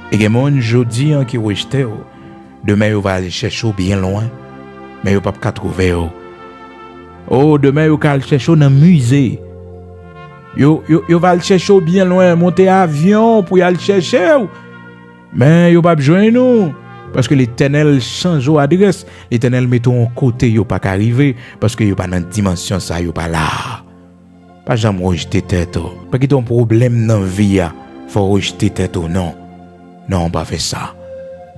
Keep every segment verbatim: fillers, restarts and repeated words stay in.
E gen moun jodi an ki rejte w. Demen yo va al chèche w byen lwen, men yo p ap ka twouve w. O, demen yo ka al chèche w nan mize. Yo, yo, yo va al chèche w byen lwen, monte avyon pou y al chèche w. Men yo p ap jwenn ou, paske Letènèl chanje w adrès. Letènèl mete w yon kote yo pa ka rive, paske yo pa nan dimansyon sa, yo pa la. Pa janm rejte tèt ou. Pa kite yon pwoblèm nan vi a fè w rejte tèt ou, non. Non, pa fè sa.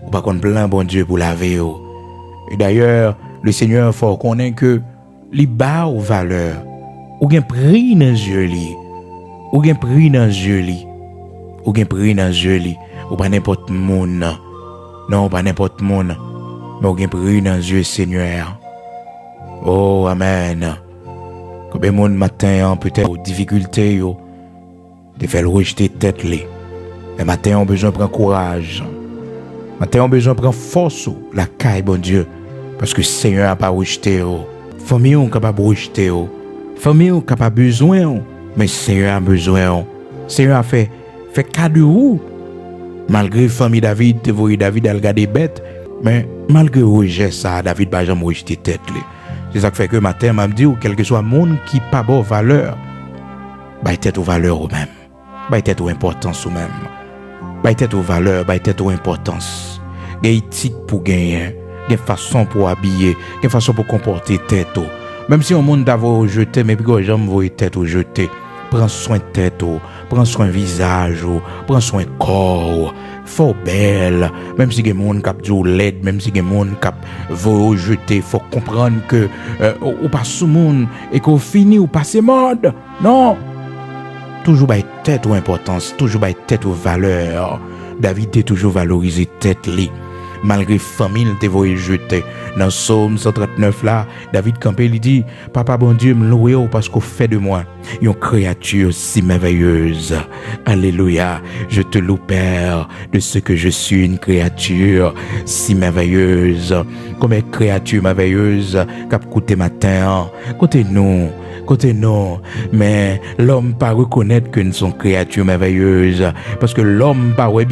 Ou pa konn plan Bondye pou lavi w. E dayè, Lesenyè fè w konnen ke li ba w valè. Ou gen pri nan zye li. Ou gen pri nan zye li. Ou gen pri nan zye li. Ou pa nenpòt moun. Non, ou pa nenpòt moun. Men ou gen pri nan zye Senyè a. O, amèn. Konbyen moun maten an, petèt difikilte yo te fè l rejte tèt li? Men maten an, w bezwen pran kouraj. Maten an, w bezwen pran fòs ou lakay Bondye, paske Senyè a pa rejte w. Fanmi w kapab rejte w. Fanmi w kapab bezwen w, men Senyè a bezwen w. Senyè a fè, fè ka de ou. Malgre fanmi David te voye David al gade bèt, men malgre rejè sa a, David pa janm rejte tèt li. Se sa k fè ke maten an, m ap di w, kèlkeswa moun ki pa ba w valè, bay tèt ou valè ou menm. Bay tèt ou enpòtans ou menm. Bay tèt ou valè, bay tèt ou enpòtans. Gen etik pou genyen, gen fason pou abiye, gen fason pou konpòte tèt ou. Menm si yon moun ta voye w jete, men piga w janm voye tèt ou jete. Pran swen tèt ou, pran swen vizaj ou, pran swen kò w. Fè w bèl, menm si gen moun k ap di w lèd, menm si gen moun k ap voye w jete, fò w konprann ke, eh, ou, ou pa sou moun e ke w fini, ou pase mòd. Non! Toujou bay tèt ou enpòtans, toujou bay tèt ou valè. David te toujou valorize tèt li. Malgre fanmi l te voye l jete. Nan Sòm san trant nèf la, David kanpe, li di, Papa Bondye, m lwe w paske w fè de mwen yon kreyati si mèvèyez. Alelouya. Je te loue, Père, de ce que je suis une créature si merveilleuse. Konbyen kreyati mèvèyez k ap koute maten an? Kote nou? Kote nou? Men lòm pa rekonèt ke n se yon kreyati mèvèyez, paske lòm pa wè